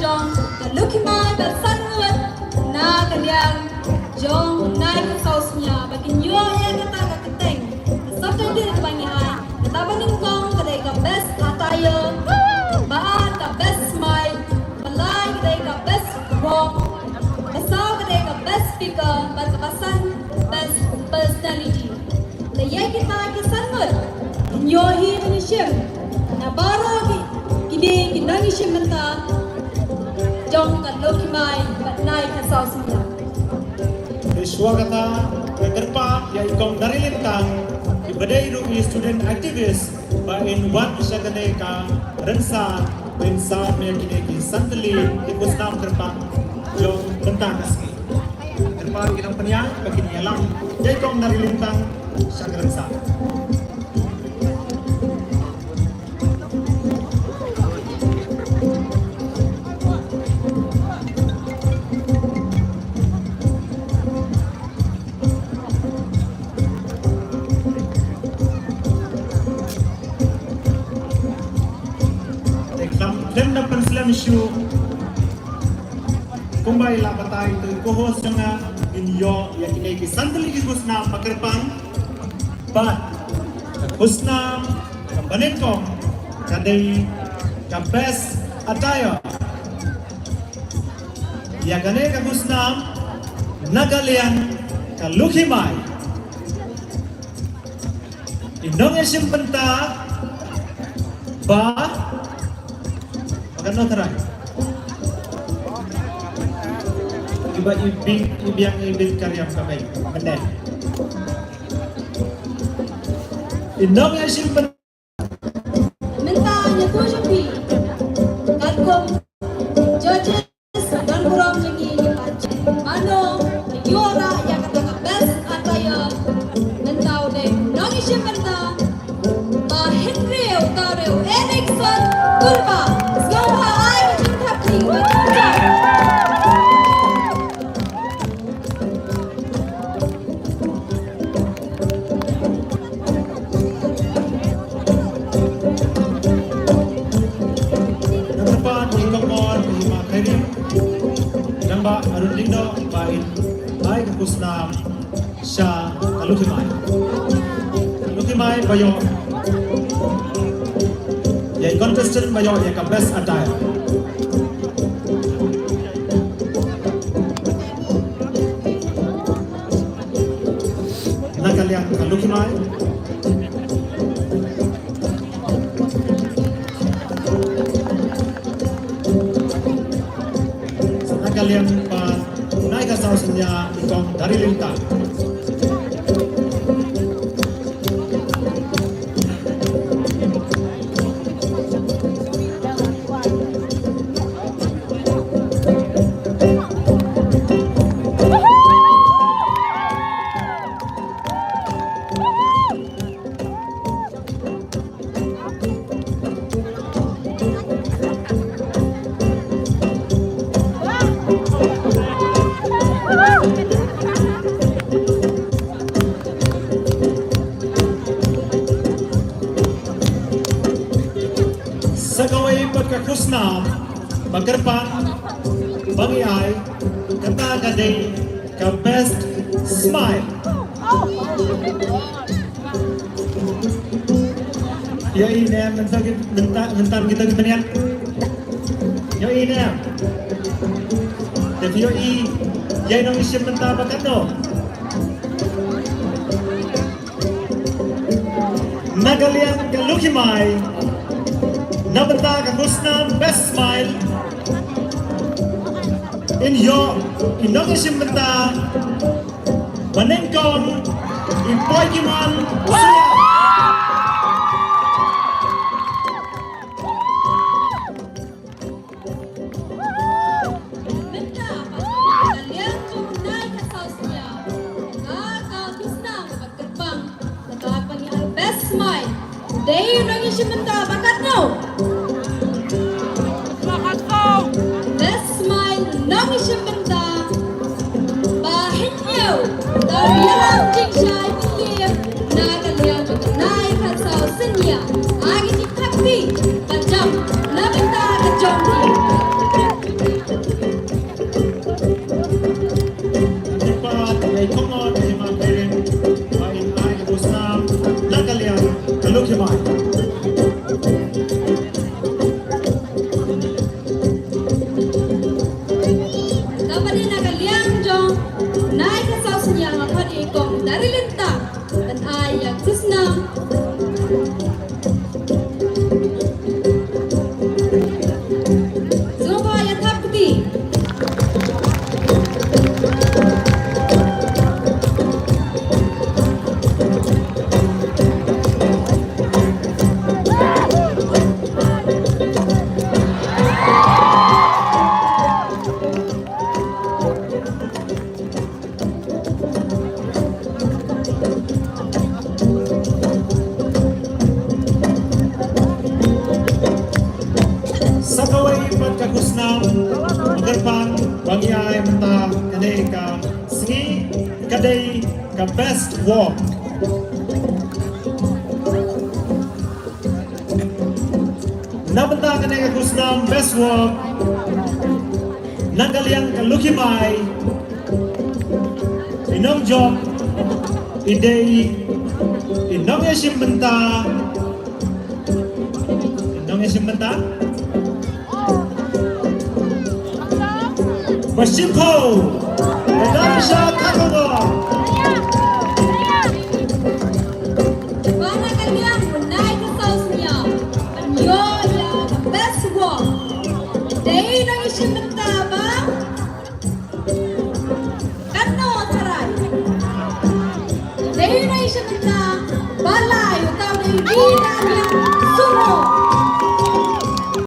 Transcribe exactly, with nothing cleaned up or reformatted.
jong ka Lukhimai bad san ngut na ka liang jong u Nai ka Saw Synñia ba kin ïoh ïa kata ka kyrteng. Ka sopta dei kaba ngi ai kata ba nyngkong ka dei ka best attire, ba ar ka best smile, ba lai ka dei ka best walk, ba saw ka dei ka best speaker bad kaba san best personality. Te ïa kita ki san ngut kin ïoh hi ban ïashim na baroh ki, kine ki nongïashim bynta jong ka Lukhimai bad Nai ka Saw Synñia. Te shuwa kata nga kyrpad ïa i Kong Darilin Tang, iba dei ruh i student activist, ba in wan sha kane ka rynsan ba in sam ïa kine ki san tylli ki khusnam kyrpang jong bynta ka sngi. Kyrpad ïa ki nongpynïaid ba kin ïalam ïa i Kong Darilin Tang sha ka rynsan. Te khlem, khlem da pynslem shuh, kumba i la batai, te ko host jong nga in ïoh ïa kine ki san tylli ki khusnam ba kyrpang. Bad ka khusnam kaba nyngkong ka dei ka best attire. Ïa kane ka khusnam na ka liang ka Lukhimai, i nongïashim bynta ba, ba katno trai, iba i bi, i biang i bit ka riam ka bei mynne. I nongïashim bynta mynta ïa tu jong phi katkum judges, don burom jong ngi, ngi ba check mano ba ïoh rah ïa kata ka best attire. Mynta u dei u nongïashim bynta Bah Hynriew Tawriew Erickson Kurbah. Sngewbha ai ka jingthap kti ba jingthap. Nangta pat i Kongmor i Ma Khairim, nang Bah Arun Lyngdoh ba in ai ka khusnam sha ka Lukhimai. Lukhimai ba ïoh ïa i contestant ba ïoh ïa ka best attire. Na ka liang ka Lukhimai. Na ka liang ba Nai ka Saw Synñia i Kong Darilin Tang. Sa kawei pat ka khusnam ba kyrpang ba ngi ai, kata ka dei ka best smile. Ïohi ne em mynta ki, mynta, mynta kita ki pynïaid? Ïohi ne em? Te phi ïohi ïa i nongïashim bynta ba katno? Na ka liang ka Lukhimai, na bynta ka khusnam best smile, in ïoh i nongïashim bynta ba nyngkong, i Poikimon Suria. Mynta pat ka liang jong u Nai ka Saw Synñia, ka khusnam kaba kyrpang, kata ba ngi ai best smile, u dei u nongïashim bynta ba katno? Best smile nongïashim bynta Bah Hynñiew Tawriew Erickson Kurbah, na ka liang Ka best walk. Na bynta kane ka khusnam best walk, na ka liang ka Lucky Mai, i nongjop, i dei i nongïashim bynta, i nongïashim bynta. Ba shiphew. Ka dang sha khatwei. Ba na ka liang u nai ka saw sniaw. Ban ïoh ïa ka best walk. Dei nang i shim bynta ba. Katno tharai. Dei nang i shim bynta.